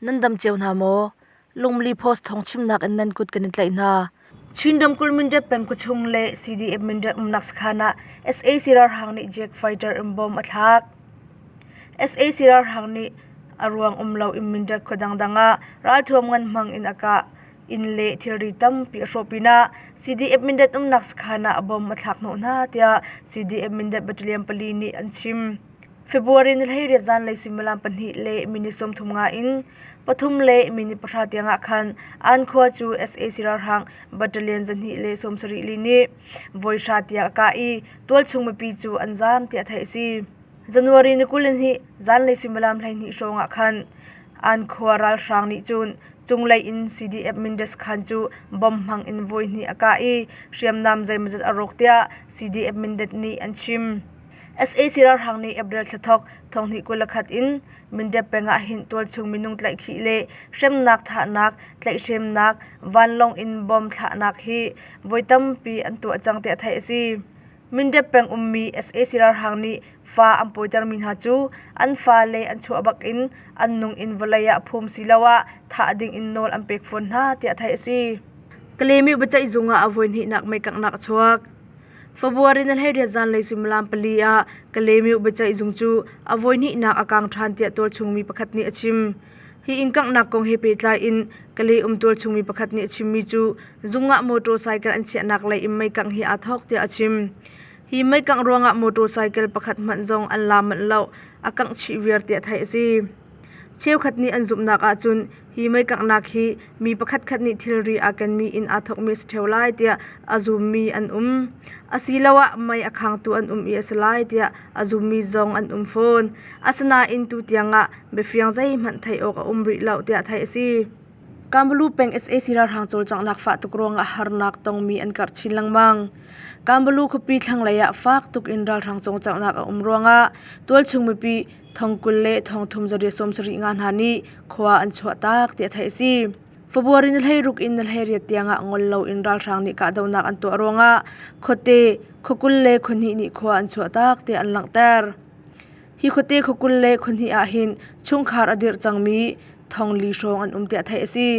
Nan dam cio hna maw? Lungmli Post thawngchimnak in nan kut kan in tlaih hna. Chin ramkulh Mindat peng khuachung le CDF Mindat umnak sakhan ah sac ralhrang nih jet fighter in bomb a thlak. Sac ralhrang nih a ruang um lo in Mindat khua dangdang ah ralthuam ngan hmang in a kah. Inn le thilri tampi a hrawh pinah CDF Mindat umnak sakhan ah bomb a thlak hnawh hna tiah CDF Mindat Battalion pali nih an chim. February ni 18 zanlei suimilam pahnih le minute 35 in pathum le minute pahra tiang ah khan An khua cu sac ralhrang battalion 274 li nih voi hra tiang a kah i tualchung mipi cu an zaam tiah theih a si. January ni 22 zanlei suimilam 12 hrawng ah khan An khua ralhrang nih cun cunglei in CDF Mindat khan cu bomb hmang in voi hnih a kah i hriamnam zeimawzat a rawk tiah CDF Mindat nih an chim. Sac ralhrang nih April thla thawk thonghnih 21 in Mindat peng ah hin tualchung minung tlaihkhih le hremnak thahnak, tlaihhremnak, vanlawng in bomb thlahnak hi voi tampi an tuah cang tiah theih a si. Mindat peng ummi sac ralhrang nih fa an pawitermi hna cu an fale an chuah bakin an nung in vawlei ah phum siloah thah ding in nawl an pek fawn hna tiah theih a si. Kalemi biaceih zung ah a voihnihnak meikanghnak a chuak. February ni 18 zanlei suimilam pali ah Kalemi biaceih zung cu a voihnihnak a kang ṭhan tiah tualchung mi pakhat nih a chim. Hi inn kanghnak kong he pehtlai in Kalay um tualchung mi pakhat nih a chimmi cu zung ah motorcycle an chiahnak lei in meikangh hi aa thawk tiah a chim. Hi meikangh ruangah motorcycle pakhat hmanh zong an la manh lo, a kangh chih viar tiah theih a si. Cheukhat nih an zumhnak ahcun hi meikanghnak hi mi pakhatkhat nih thilri aa kenmi in aa thawkmi a si ṭheo lai tiah a zummi an um. Asiloah mei a khangtu an um i a si lai tiah a zummi zong an um fawn. Asinain tutiang ah biafiang zeihmanh theih awk a um rih lo tiah theih a si. Kambalu peng sac ralhrang cawlcanghnak fah tuk ruangah harnak tongmi an karh chin lengmang. Kambalu khuapi thlanglei ah fak tuk in ralhrang cawlcanghnak a um ruangah tualchung mipi thong kul le thong thum zariat sawm sarih nga hna nih khua an chuahtak tiah theih a si. February ni 16 in ni 18 tiangah ngol loin ralhrang nih kahdohnak an tuah ruangah khuate, khuakul le khuahnih nih khua an chuahtak tiah an langhter. Hi khuate khuakul le khuahnih ahhin chungkhar a dirh cangmi thong li hrawng an um tiah theih a si.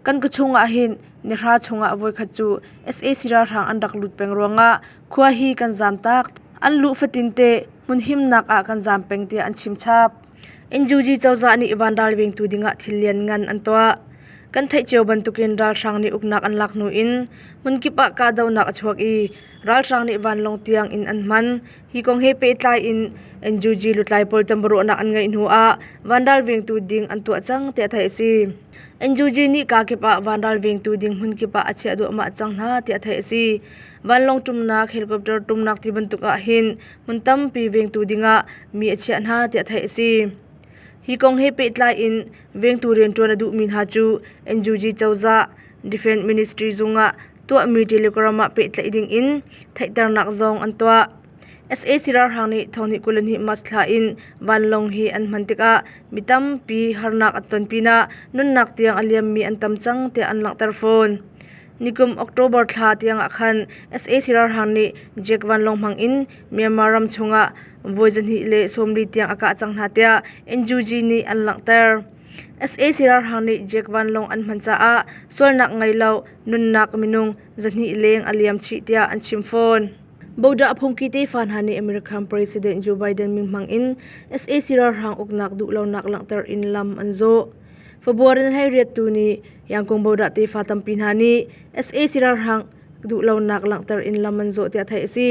Kan khuachung ahhin nihra chungah voikhat cu sac ralhrang an rak lut peng ruangah khua hi kan zaamtak. An luh fatin te hmunhimnak ah kan zaam peng tiah an chim chap. NUG cozah nih vanral vengtu dingah thil lianngan an tuah. Kan theih cio bantukin ralhrang nih uknak an lak hnu in hmunkip ah kahdohnak a chuak i ralhrang nih vanlawng tiang in an hman. Hi kong he pehtlai in NUG lutlai pawl tonbiaruahnak an ngeih hnu ah vanral vengtu ding an tuah cang tiah theih a si. NUG nih kakip ah vanral vengtu ding hmunkip ah a chiah duahmah cang hna tiah theih a si. Vanlawng ṭumnak, helicopter ṭumnak ti bantuk ah hin hmun tampi vengtu dingah mi a chiah hna tiah theih a si. Hi kong he pehtlai in vengtu rianṭuan a duhmi hna cu NUG cozah Defense Ministry zung ah tuahmi Telegram ah pehtlaih ding in theihternak zong an tuah. Sac ralhrang nih thonghnih 22 March thla in vanlawng hi an hman tikah mi tampi harnak an ton pinah nunnak tiang a liammi an tam cang tiah an langhter fawn. Nikum October thla tiangah khan sac ralhrang nih jet vanlawng hmang in Myanmar ram chungah voi 240 tiang a kah cang hna tiah NUG nih an langhter. Sac ralhrang nih jet vanlawng an hman caah sualnak ngei lo nunnak minung 200 leng a liam chih tiah an chim fawn. Bodah phungki tefa hna nih American President Joe Biden min hmang in sac ralhrang uknak duhlonak langhter in lam an zawh. February ni 18 tu nih Yangon Bodah tefa tampi hna nih sac ralhrang duhlonak langhter in lam an zawh tiah theih a si.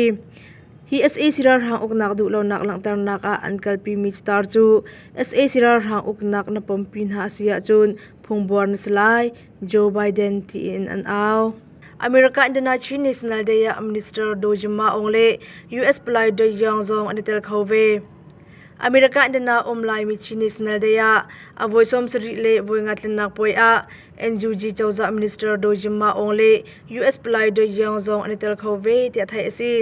Hi sac ralhrang uknak duhlonak langhternak ah an kalpimi catar cu sac ralhrang uknak na pompi hna a si ahcun phungbuar na si lai, Joe Biden tiin an au. America International National Day ah Minister Do Jimma Aung le US Palai Doi Young zong an i tel kho ve. America Indana um Laimi Chin National Day ah a voi 70 le voi nga tlinnak puai ah NUG cozah Minister Do Jimma Aung le US Palai Doi Young zong an i tel kho ve tiah theih a si.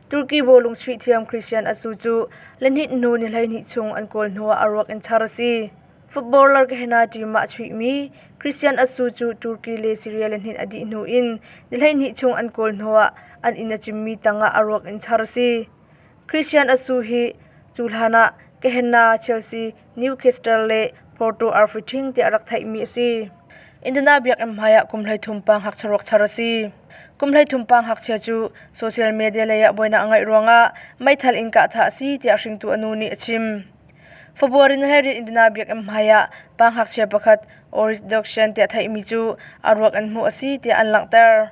Turkey bawlung chuih thiam Christian Atsu cu lihnih hnu ni 12 chung an kawl hnuah a ruak in char a si. Footballer Gehena team ah a chuihmi Christian Atsu cu Turkey le Syria lihnin a dih hnu in ni 12 chung an kawl hnuah an inn a cimmi tangah a ruak in char a si. Christian Atsu hi cu hlanah Gehenna, Chelsea, Newcastle le Porto arfi ṭhing tiah rak theihmi a si. Indana biakinn hmai ah kum 13 pa ngakchia ruak char a si. Kum 13 pa ngakchia cu social media lei ah buainak a ngeih ruangah meithal in kah thah a si tiah hringtu a nu nih a chim. February ni 18 Indana biakinn hmai ah pa ngakchia pakhat Oris Dokshan tiah theihmi cu a ruak in hmuh a si tiah an langhter.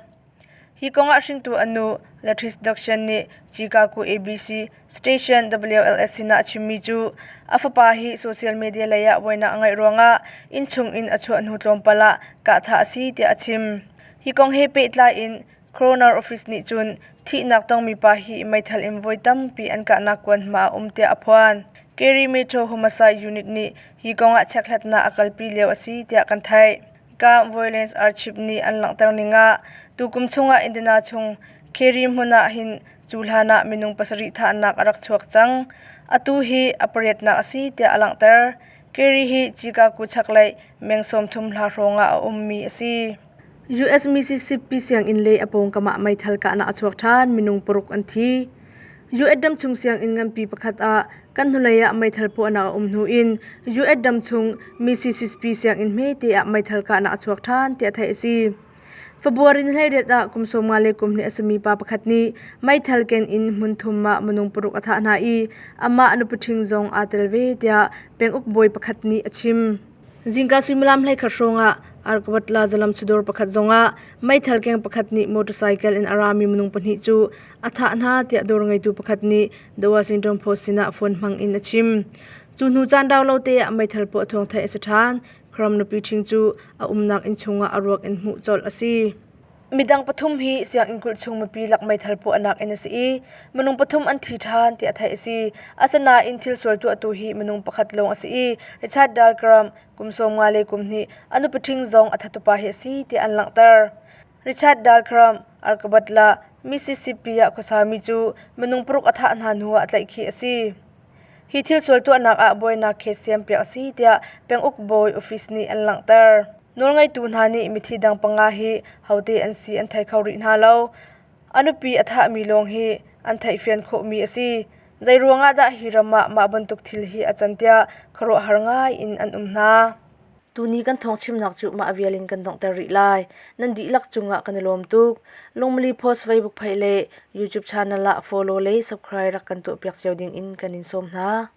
Hi kong ah hringtu a nu Latrice Dokshan nih Chicago ABC station WLS sinah a chimmi cu a fapa hi social media lei ah buainak a ngeih ruangah innchung in a chuah hnu tlawmpal ah kahthah a si tiah a chim. Hi kong he pehtlai in Coroner Office nih cun thihnak tongmi pa hi meithal in voi tampi an kahnak kuan hma a um tiah a phuan. Cary Metro Homicide Unit nih hi kong ah chekhlatnak a kalpi lio a si tiah kan theih. Gun Violence Archive nih an langhter ning ah tukum chungah Indiana chung Cary hmun ah hin cu hlan ah minung pasarih thahnak a rak chuak cang. Atu hi a pariatnak a si tiah a langhter. Cary hi Chicago chaklei meng 30 hla hrawng ah a ummi a si. US Mississippi sianginn le a pawngkam ah meithal kahnak a chuak ṭhan, minung paruk an thi. US ramchung sianginn nganpi pakhat ah kan hnulei ah meithal puahnak a um hnu in US ramchung Mississippi sianginn hmete ah meithal kahnak a chuak ṭhan tiah theih a si. February ni 18 ah kum 31 a simi pa pakhat nih meithal ken in hmun thum ah minung paruk a thah hna i amah a nupi ṭhing zong aa tel ve tiah penguk bawi pakhat nih a chim. Zingka suimilam 11 hrawngah Arkabatla zalam chudawr pakhat zongah meithal keng pakhat nih motorcycle in a rami minung pahnih cu a thah hna tiah dawr ngeitu pakhat nih The Washington Post sinah phone hmang in a chim. Cu hnu caan rau lo te ah meithal puah thawng theih a si ṭhan. Kram nupi ṭhing cu a umnak inn chungah a ruak in hmuh colh a si. Midang pathum hi sianginn kulh chung mipi lak meithal puahnak in a si i minung pathum an thi ṭhan tiah theih a si. Asinain thil sual tuahtu hi minung pakhat lawng a si i Richard Dahlgren kum 51 a nupi ṭhing zong a thatupa hi a si tiah an langhter. Richard Dahlgren Arkabatla, Mississippi ah khuasami cu minung paruk a thah hna hnuah tlaihkhih a si. Hi thil sual tuahnak ah buainak case siampiak a si tiah penguk bawi office nih an langhter. Nawlngeitu hna nih mithi dang panga hi hote an si an thei kho rih hna lo. A nupi a thahmi lawng hi an theihfian khawhmi a si. Zeiruang ah dah hi ram ah mah bantuk thil hi a can tiah khuaruahhar ngai in an um hna. Tuni kan thawngchimnak cu mah vial in kan donghter rih lai. Nan dihlak cungah kan i lawm tuk. Lungmali Post Facebook page le YouTube channel ah follow le subscribe rak kan tuahpiak cio ding in kan in sawm hna.